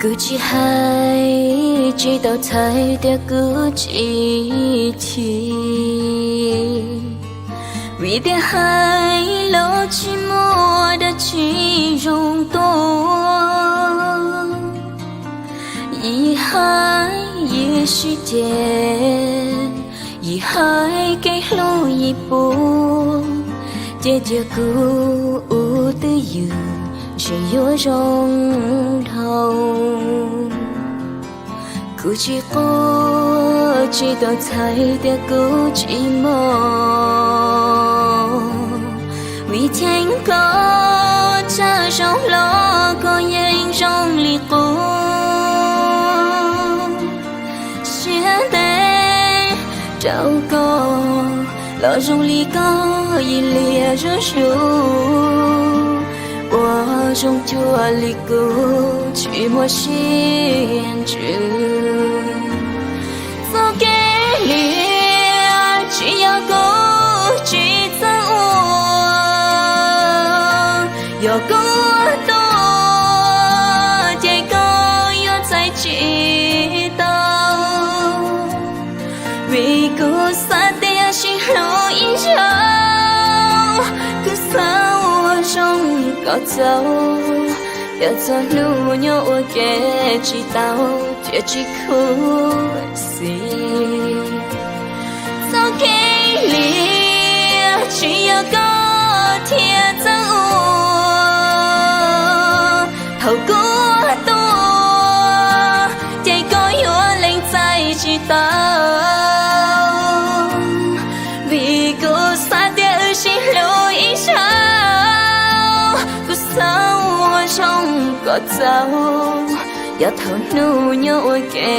Kuv tsis hais, tsis tau txhais tias kuv tsis chim, vim tias hais los tsis muaj dab tsi zoo tuaj. Yim hais yim sib ceg, yim hais kev hlub yim pub, ces cia kuv ua twj ywm ntshe yuav zoo dhau. Kuv tsis quaj, tsis tau txhais tias kuv tsis mos, vim cheem koj tsaug zog los koj yeej zoo li qub. Siab ntev rau koj los zoo li koj yim liam zuj zus, ua zoo cuag li kuv tsis muaj siab ntsws. Txoj kev liam tsis yog kuv tsis txawj ua, yog kuv tuaj ces koj yuav txais tsis tau. Vim kuv xav tias sib hlub ib zaug, kuv xav ua zoo kom txaus, yog txog hnub nyob ua ke tsis tau, thiaj tsis khuv xim. Txoj kev liam tsis yog koj thiaj txawj ua, thaum kuv tuaj ces koj yuav lees txais tsis tau. Vim kuv xav tias wb sib hlub ib zaug, kuv xav ua zoo kom txaus, yog thaum hnub nyob ua ke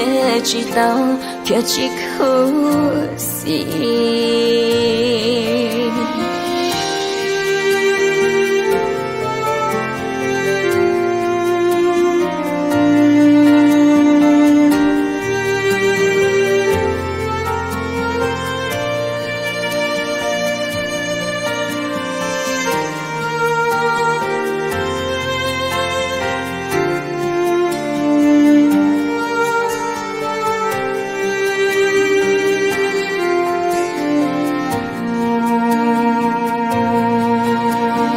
tsis tau, thiaj tsis khuv xim.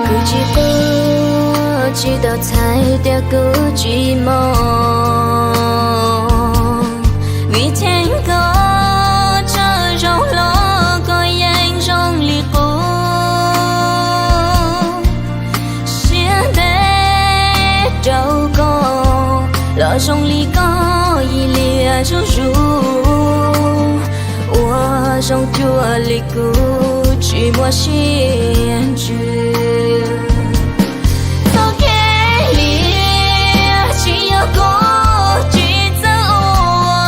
Kuv tsis quaj, tsis tau txhais tias kuv tsis mos, vim cheem koj tsaug zog los koj yeej zoo li qub. Siab ntev rau koj los zoo li koj yim liam zuj zus, ua zoo cuag li kuv tsis muaj siab ntsws. Txoj kev liam tsis yog kuv tsis txawj ua,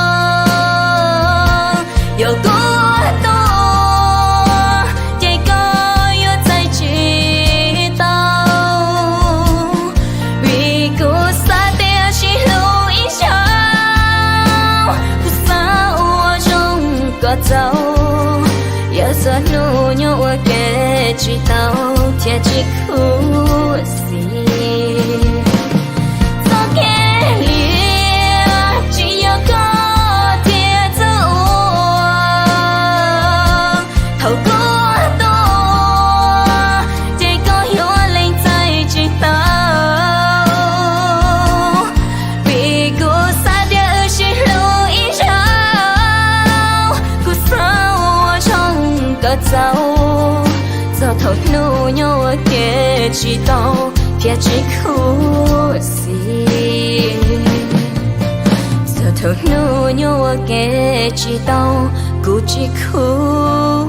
yog kuv tuaj ces koj yuav txais tsis tau. Vim kuv xav tias sib hlub ib zaug, kuv xav ua zoo kom txaus, yog txog hnub nyob ua ke tsis tau, thiaj tsis khuv xim. Txoj kev liam tsis yog koj thiaj txawj ua, thaum kuv tuaj ces koj yuav lees txais tsis tau. Vim kuv xav tias wb sib hlub ib zaug, kuv xav ua zoo kom txaus, txog thaum hnub nyob ua ke tsis tau, thiaj tsis khuv xim. Txog thaum hnub nyob ua ke tsis tau, kuv tsis khuv